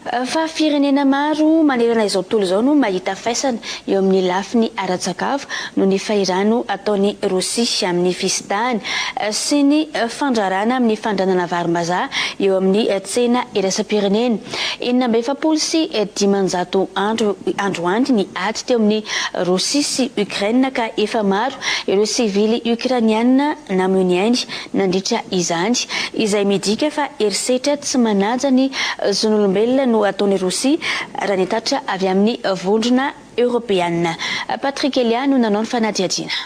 Fa firenena maro manerana izao tontolo izao no mahita faisana eo amin'ny lafiny ara-tsakafo noho ny fahirano ataon'i Rosia amin'ny fisintahany sy ny fandrarana amin'ny fandranana varimbazaha eo amin'ny tsena iraisam-pirenena. 546 andro androany ny ady teo amin'i Rosia sy Ukraine ka efa maro ireo sivily Ukrainiana namoy ny ainy nandritra izany, izay midika fa herisetra tsy manaja ny zon'olombelona no ataon'i Rosia, raha ny tatitra avy amin'ny Vondrona Eoropeana. Patrick Elia no nanao ny fanadihadiana.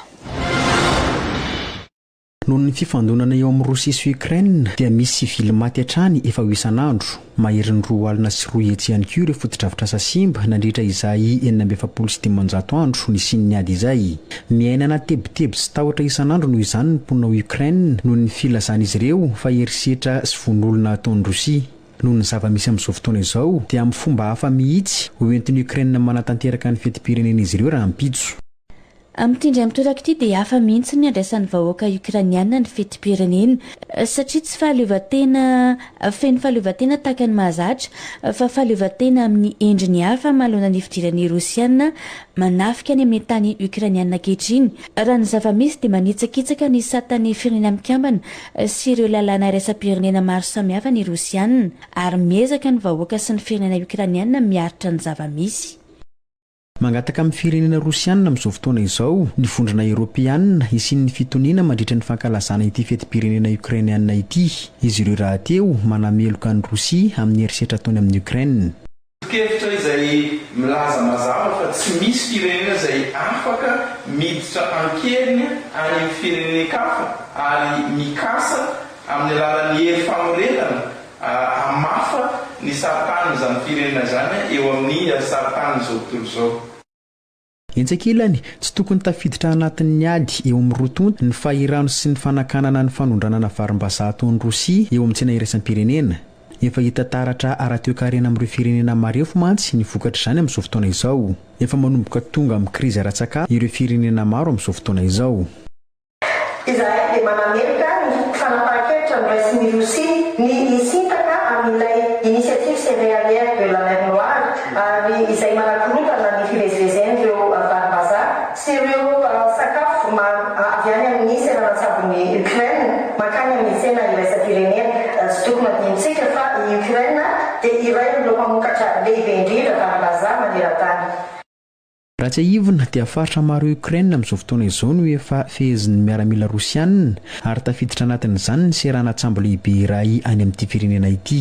Noho ny fifandonana eo amin'i Rosia sy Ukraine dia misy sivily maty hatrany efa ho isan'andro. Maherin'ny 220 ihany koa ireo fotodrafitrasa simba nandritra izay 546 andro nisian'ny ady izay. Miaina anaty tebiteby sy tahotra isan'andro noho izany ny mponina ao Ukraine noho ny filazan'izy ireo fa herisetra sy vono olona ataon'i Rosia. Noho ny zava-misy amin'izao fotoana izao dia amin'ny fomba hafa mihitsy ho entin'i Ukraine manatanteraka ny fetim-pirenen'izy ireo rahampitso. Amin'ity indray mitoraka ity dia hafa mihitsy ny andraisan'ny vahoaka Ukrainiana ny fetim-pirenena satria tsy fahaleovantena feno fahaleovantena tahaka ny mahazatra fa fahaleovantena amin'ny endriny hafa manoloana ny fidiran'ny Rosiana manafika any amin'ny tany Ukrainiana ankehitriny. Raha ny zava-misy dia manitsakitsaka ny satan'ny Firenena Mikambana sy ireo lalàna iraisam-pirenena maro samihafa ny Rosiana ary miezaka ny vahoaka sy ny firenena Ukrainiana miaritra ny zava-misy. Mangataka amin'ny firenena Rosiana amin'izao fotoana izao ny Vondrona Eoropeana hisian'ny fitoniana mandritra ny fankalazana ity fetim-pirenena Ukrainiana ity. Izy ireo rahateo manameloka an'i Rosia amin'ny herisetra ataony amin'i Ukraine. Foto-kevitra izay milaza mazava fa tsy misy firenena izay afaka miditra an-keriny any amin'ny firenen-kafa ary mikasa amin'ny alalan'ny hery famoretana hamafa ny saritanin'izany firenena izany eo amin'ny saritanin'izao tontolo izao. Etsy ankilany, tsy tokony tafiditra anatin'ny ady eo amin'ny roa tonta ny fahirano sy ny fanakanana ny fanondranana varimbazaha ataon'i Rosia eo amin'ny tsena iraisam-pirenena. Efa hita taratra ara-toekarena amin'ireo firenena marefo mantsy ny vokatr'izany amin'izao fotoana izao. Efa manomboka tonga amin'ny krizy ara-tsakafo ireo firenena maro amin'izao fotoana izao. Izahay dia manameloka ny fanapahan-kevitra noraisin'i Rosia ny hisintaka amin'ilay Initiative Céréalière de la Mer Noire ary izay manakorontana ny fivezivezen'ireo varimbazaha sy ireo sakafo avy any amin'ny seranan-tsambon'i Ukraine mankany amin'ny tsena iraisam-pirenena. Tsy tokony hadinontsika fa i Ukraine dia iray amin'ireo mpamokatra lehibe indrindra varimbazaha maneran-tany. Raha tsiahivina dia faritra maro eo Ukraine amin'izao fotoana izao no efa fehezin'ny miaramila rosiana ary tafiditra anatin'izany ny seranan-tsambo lehibe iray any amin'ity firenena ity.